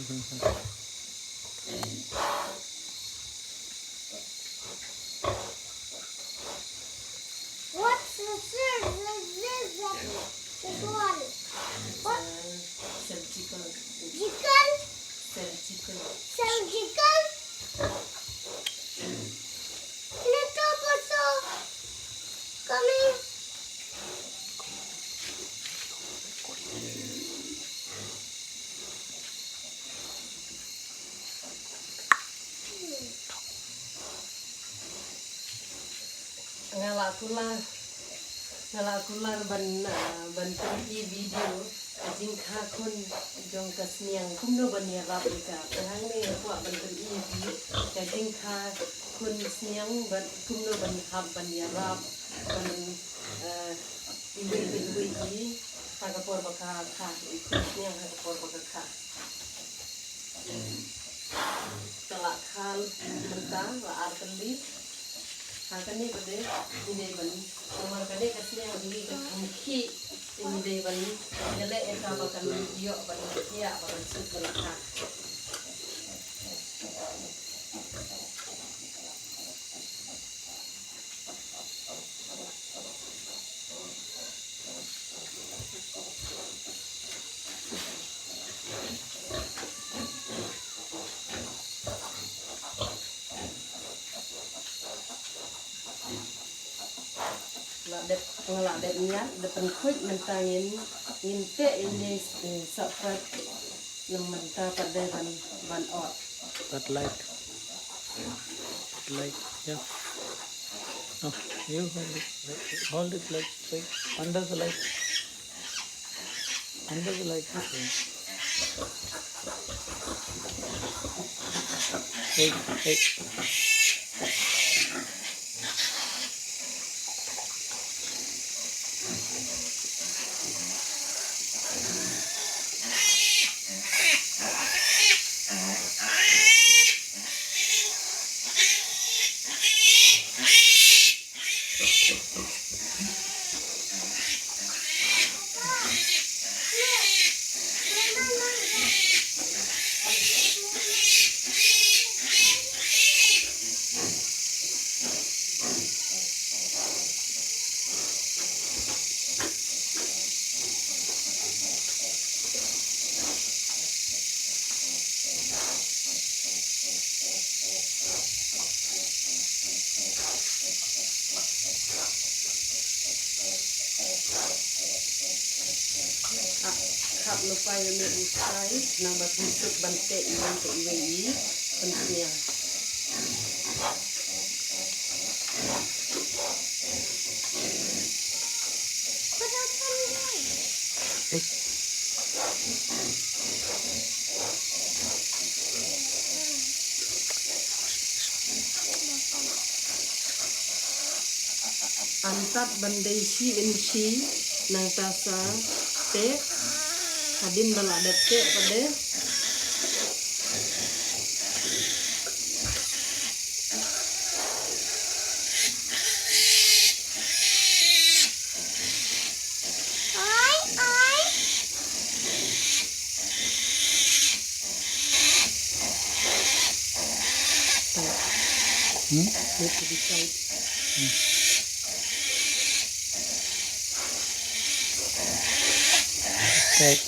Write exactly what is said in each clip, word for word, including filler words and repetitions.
What's the sir? The this one. What? Surgical. Surgical. Surgical. Surgical. Little person coming. Nga la kular, nga la kular ban, ah, ban pyni video ka jingkha khun jong ka Sniang kumno ban ïarap ïa ka. Te hangne nga kwah ban pyni video ka jingkha khun Sniang bad kumno ban hap ban ïarap ban, ah, iwei pa iwei i ha ka por ba ka kha, i khun Sniang ha ka por ba ka kha. Ka la kha mynta la ar tylli. Ha kane pat de ngi dei ban, namar kane ka Sniang ngi ka kham khih, te ngi dei ban ïaleh ïa ka ba kan ïoh ban khiah ba kan suk ban kha. La dep, nga la dep ñiad, dep pynkhuid mynta ngin, ngin teh ïa ine, eh, sah pat. Nang mynta pat dei ban, ban ot. That light. Light, yeah. No, you hold it. Hold it like straight. Under the light. Under the light. Hey, hey. Khap lypa ïa une u sai, nang ba phin suk ban teh iwei pa iwei i, pynsniang. Antad ban dei shi inshi nangta sa teh, hadien ba la dep teh pat de. Hmm? Need to be tight. Hmm. Tight.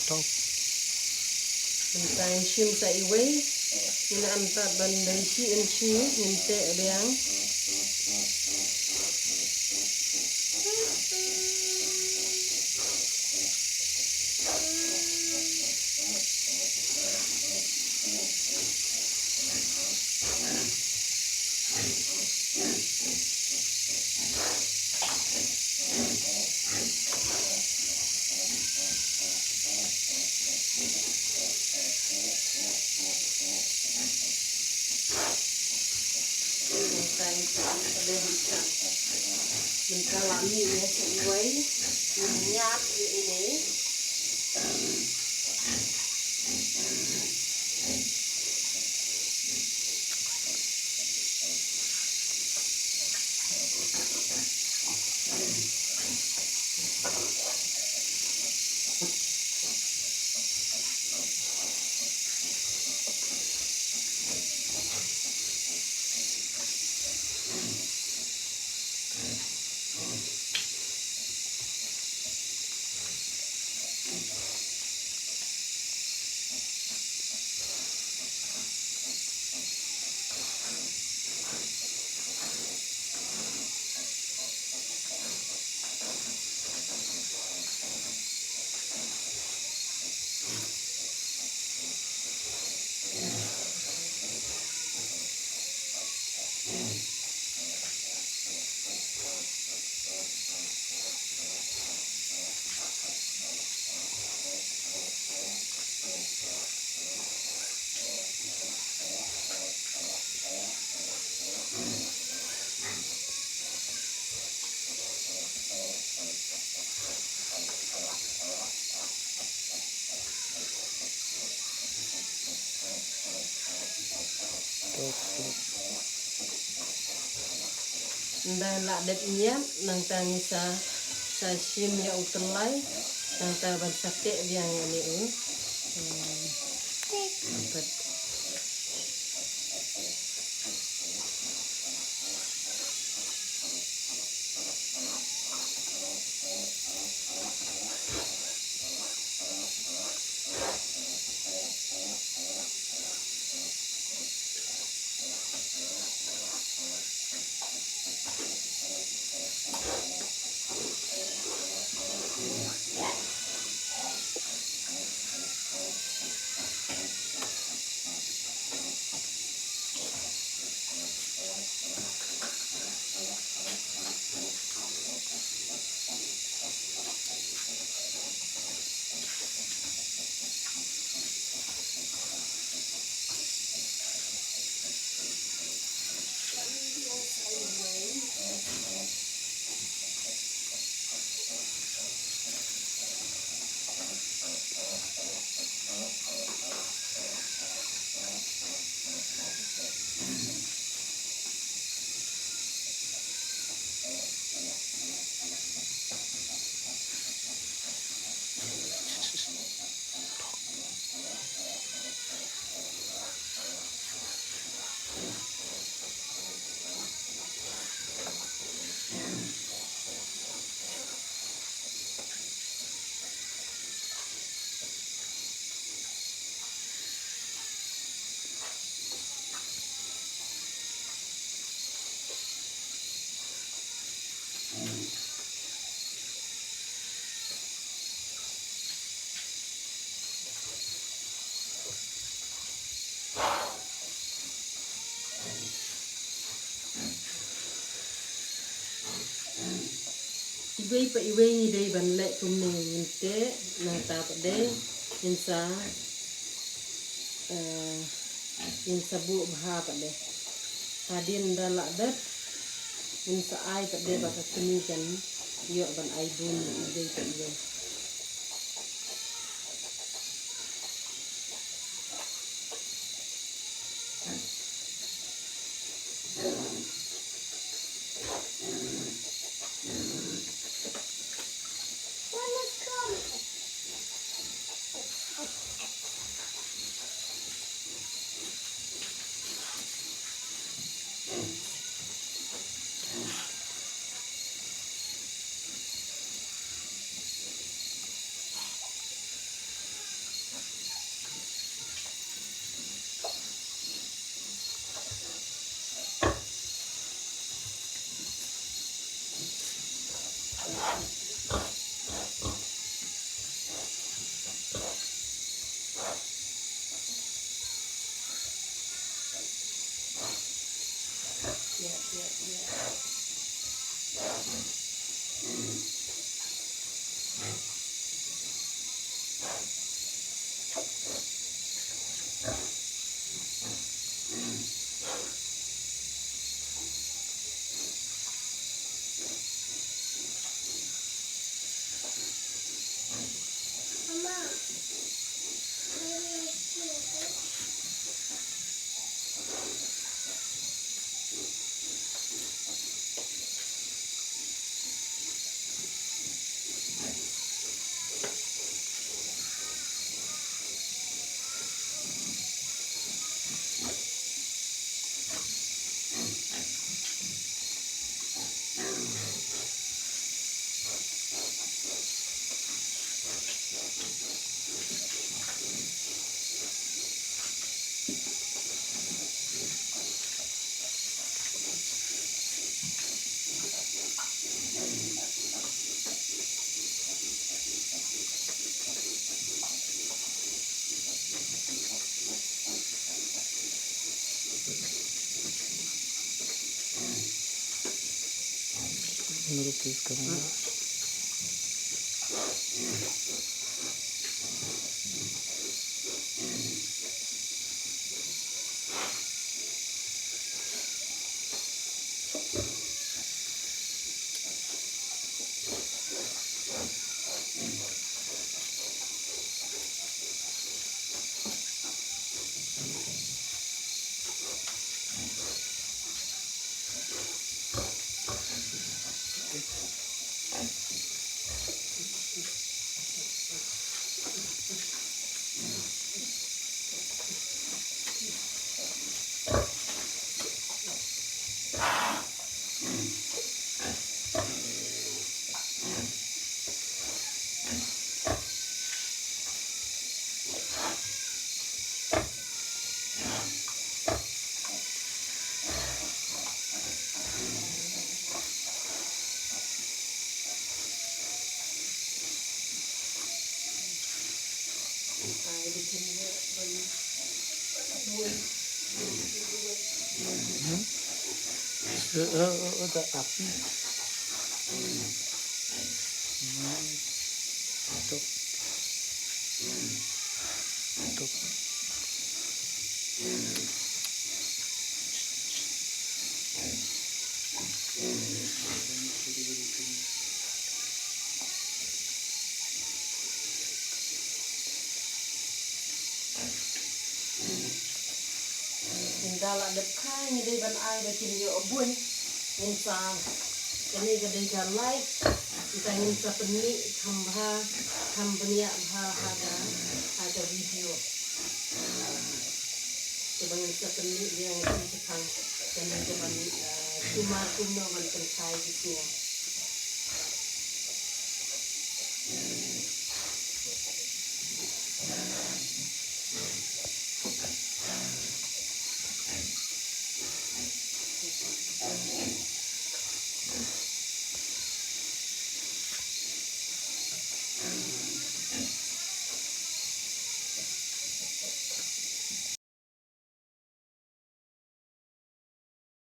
Stop. Mynta ngin shim sa iwei, ngin antad ban dei shi inshi, ngin teh biang. Mynta la mih ïa ka iwei, ngin ñiad ïa ine. Ynda la dep ñiad, nangta ngi sa, sa shim ïa u tyllai, nangta ban sa teh biang ïa une u. Hmm. Pat. Iwei pa iwei ngi dei ban leh kumne, ngin teh, nangta pat de ngin sa, eh, ngin sa buh bha pat de. Hadien da lah dep, ngin sa ai pat de ba ka kmie kan ïoh ban ai bun iwei pa iwei. Notice ka muna. Tuk. Tuk. Ynda la dep kha ngi dei ban ai ba kin ïoh buiñ. Ngin sa, kane ka dei ka live. Ynda ngin sa pynmih kham bha, kham bniah bha ha ka, ha ka video. Te ba ngin sa pynmih ïa ngi shaphang kane ka ban, ah, sumar kumno ban pynkhie ki sniang.